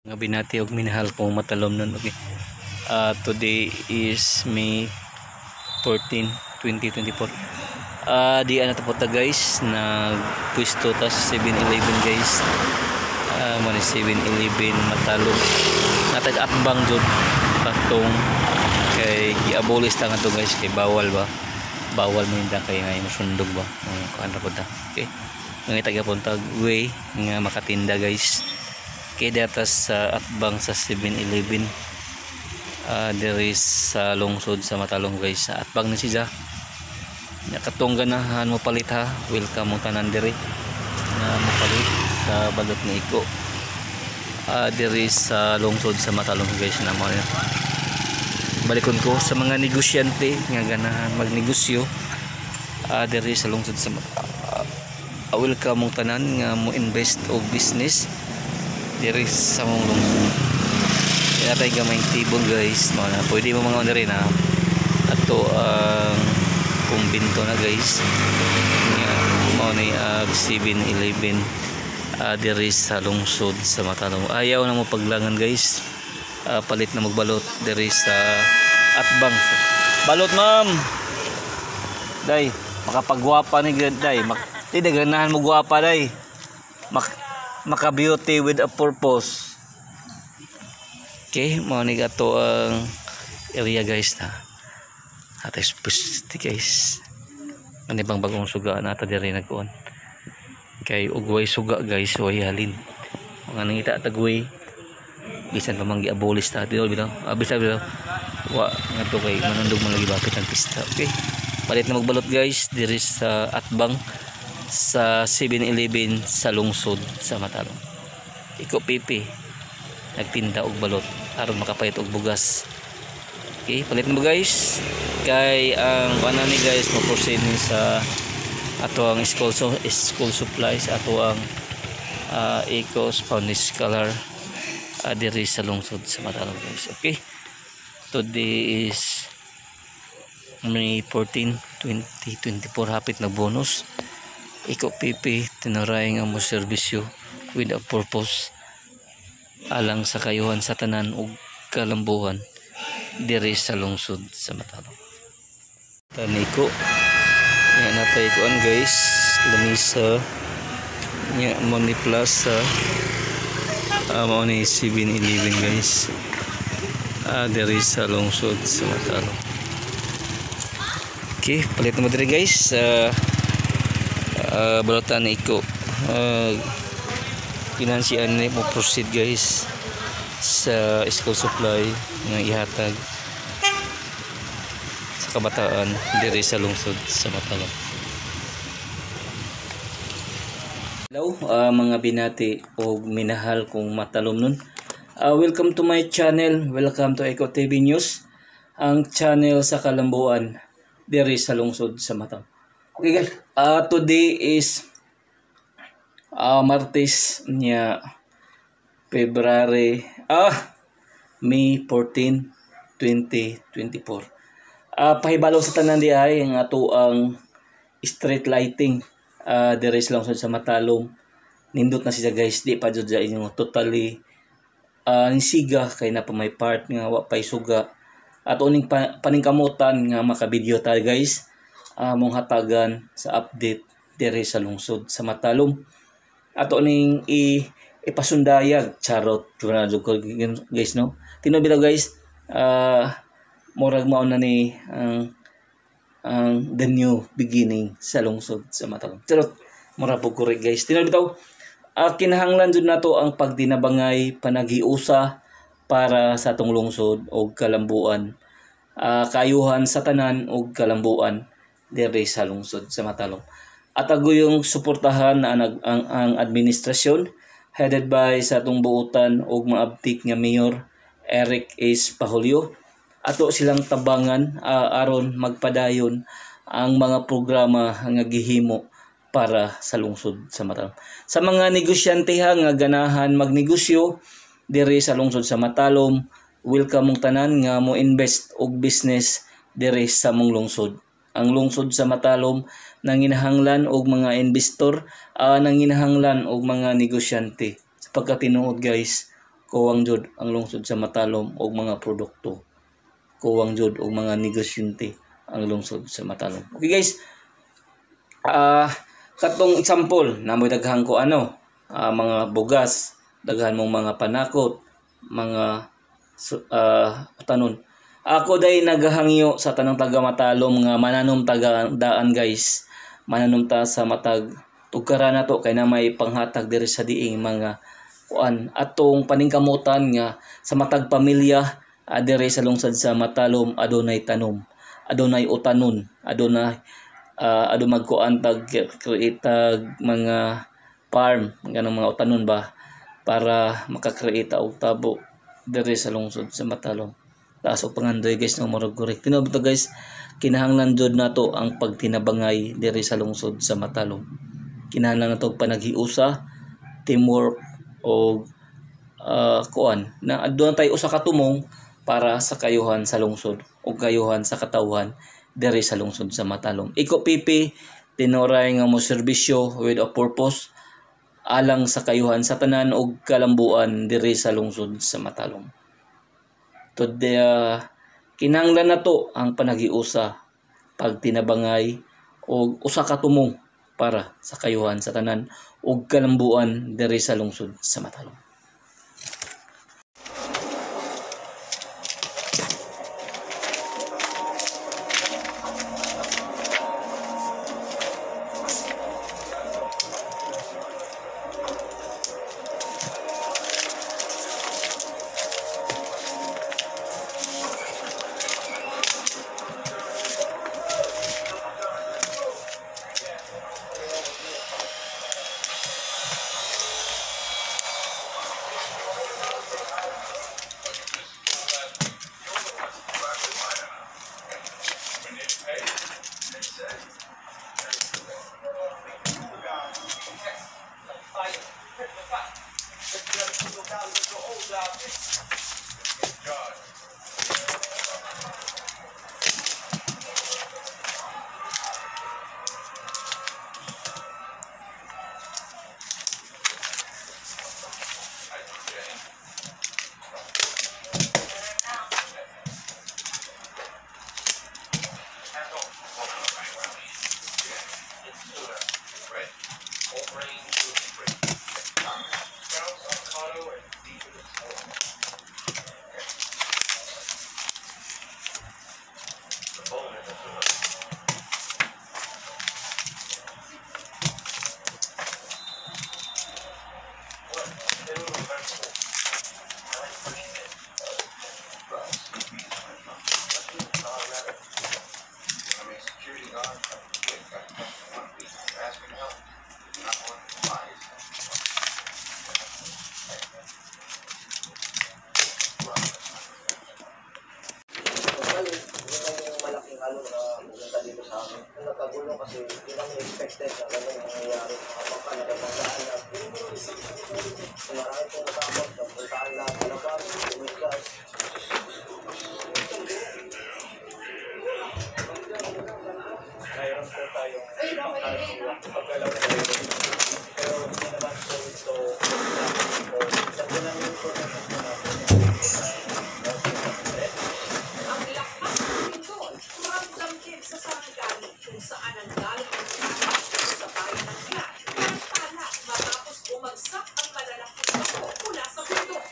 Mga binati og minahal kong matalom nun. Okay. Today is May 14, 2024. Di ana tapos ta, guys, nagpwesto ta sa 7-Eleven, guys. Mo ni 7-Eleven Matalom. Natag atbang jud katong kay giabolis ta ngadto, guys, kay bawal ba? Bawal mo hinda kay ngay masundog ba? Ang kuan ra pud ta. Okay. Mangita gyapon tag way nga makatinda, guys. Kay data sa atbang sa 7-Eleven diri sa lungsod sa Matalom, guys. Sa atbang ni siya. Nya katong ganahan mo palit ha, welcome mo tanan diri nga mopalit sa balot ni Iko. Diri sa lungsod sa Matalom, guys, na mo. Balikon ko sa mga negosyante nga ganahan magnegosyo diri sa lungsod sa welcome mong tanan nga mo invest og business diri sa mong lungsod. Kaya tayo gamay table, guys. Mga na, pwede mo mga rin ha. Ato ang kumbinto na, guys. Nga mao ni ag 7-Eleven diri sa lungsod sa Matalom. Ayaw na mo paglangan, guys. Palit na magbalot diri sa atbang. Balot, ma'am. Day, makapagwapa ni day. Di ganahan mo gwapa, day. Maka beauty with a purpose. Okay, mao ni ato ang area, guys, na. Atay pusti, guys. Ano bang bagong suga na ata diri nagkuan. Kay ugway suga, guys, way halin. Mga nangita tagway bisan pa man giabolis ta dito bitaw. Bisan bitaw. Wa ngadto kay manundog man lagi bakit ang pista. Okay. Palit na magbalot, guys, diri sa atbang sa 7-Eleven sa lungsod sa Matalom. Iko pipi nagtinda og balot aron makapalit og bugas. Okay, palit mo, guys. Kay ang kuan ni, guys, mo proceed ni sa ato ang school, so school supplies ato ang Eco Spanish Scholar diri sa lungsod sa Matalom, guys. Okay. Today is May 14, 2024, hapit na bonus. Iko pipi tinuray nga mo serbisyo with a purpose alang sa kayuhan sa tanan ug kalambuhan diri sa lungsod sa Matalom. Taniko nya natay kuan, guys, lamisa nya mo ni plaza, mao ni 7-Eleven, guys, diri sa lungsod sa Matalom. Okay, palit na mo diri, guys, balutan ni Iko. Pinansian ni mo proceed, guys, sa school supply nga ihatag sa kabataan diri sa lungsod sa Matalom. Hello, mga binati o minahal kong matalom nun. Welcome to my channel. Welcome to Eco TV News, ang channel sa kalambuan diri sa lungsod sa Matalom. Okay, guys, today is Martes niya February May 14, 2024. Pahibalo sa tanan di ay ang ato ang street lighting diri sa lungsod sa Matalom. Nindot na siya, guys, di pa jud sa inyo totally nisiga kay na pa may part nga wa pay suga. At uning paningkamutan nga makabidyo ta, guys, mong hatagan sa update diri sa lungsod sa Matalom. Ato ning i ipasundayag, charot ko, guys, no. Tinuod bitaw, guys, murag mao na ni ang the new beginning sa lungsod sa Matalom. Charot, mura po correct, guys. Tinuod bitaw, kinahanglan jud nato ang pagdinabangay panaghiusa para sa atong lungsod og kalambuan. Kayuhan sa tanan og kalambuan diri sa lungsod sa Matalom. At yung suportahan na ang administrasyon headed by sa atong buutan og maabtik nga Mayor Eric S. Pahulyo. Ato silang tabangan aron magpadayon ang mga programa nga gihimo para sa lungsod sa Matalom. Sa mga negosyante ha nga ganahan magnegosyo diri sa lungsod sa Matalom, welcome mong tanan nga mo invest og business diri sa mong lungsod. Ang lungsod sa Matalom nanginahanglan og mga investor, nanginahanglan og mga negosyante. Sa pagkatinuod, guys, Kuwang jud ang lungsod sa Matalom og mga produkto. Kuwang jud og mga negosyante ang lungsod sa Matalom. Okay guys, katong example namoy daghan ko ano, mga bugas, daghan mong mga panakot, mga tanon. Ako day nagahangyo sa tanang taga Matalom nga mananom taga daan guys. Mananom ta sa matag tugkara na to kay na may panghatag diri sa diing mga kuan atong paningkamutan nga sa matag pamilya diri sa lungsod sa Matalom adunay tanom, adunay utanon, adunay adu magkuan tag create tag mga farm ganang mga utanon ba para maka-create og tabo diri sa lungsod sa Matalom. Taas og pangandoy guys no, murag correct. Tinuod to guys, kinahanglan jud nato ang pagtinabangay diri sa lungsod sa Matalom. Kinahanglan nato og panaghiusa, teamwork og kuan na aduna tay usa ka tumong para sa kayuhan sa lungsod ug kayuhan sa katawhan diri sa lungsod sa Matalom. Iko PP tinuray nga mo serbisyo with a purpose alang sa kayuhan sa tanan ug kalambuan diri sa lungsod sa Matalom. Today, kinahanglan nato ang panaghiusa, pagtinabangay og usa ka tumong para sa kayuhan sa tanan ug kalambuan diri sa lungsod sa Matalom. Nagkagulo kasi hindi namin expected na gano'n ang nangyayari. Mga bangka nagabanggaan na. Marami pong natakot, nagpuntaan lahat sa labas, lumiglas. Mayroon po tayong pagkalaw na rin. Pero hindi naman po ito po. Sabi ng information po natin. Ang lakas ng lindol, ramdam din sa Sarangani kung saan ang galing ng tapat sa bayan ng Clark ng tala matapos bumagsak ang malalaking bato mula sa bundok.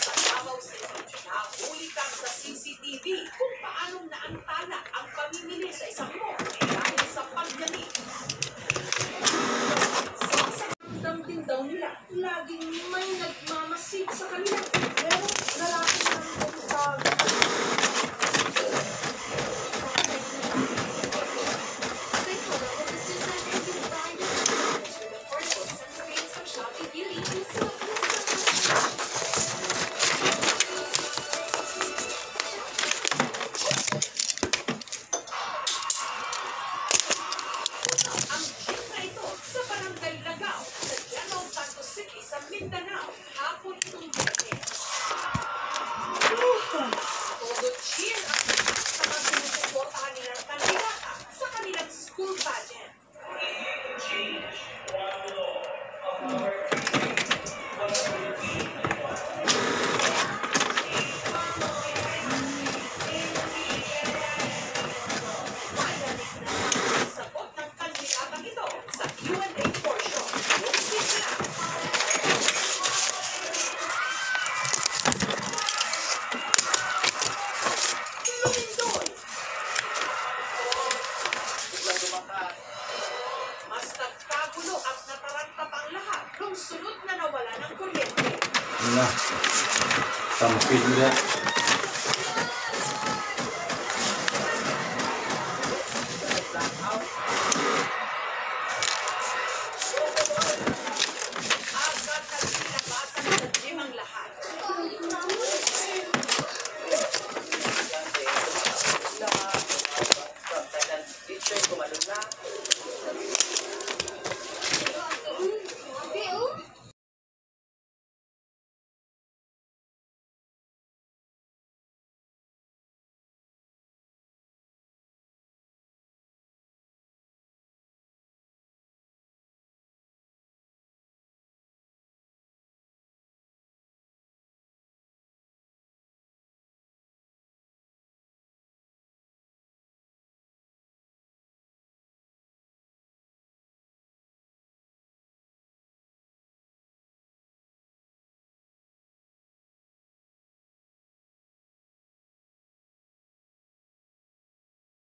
Sa Davao City, nahuli kang sa CCTV kung paanong naantala ang pamimili sa isang mall dahil sa pagyanig. Sa ramdam din daw nila, laging may nagmamasid sa kanila. Pero lalaki na nandun sa Nagulo at nataranta pa ang lahat nung sunod na nawala ng kuryente. Na. Tampil na.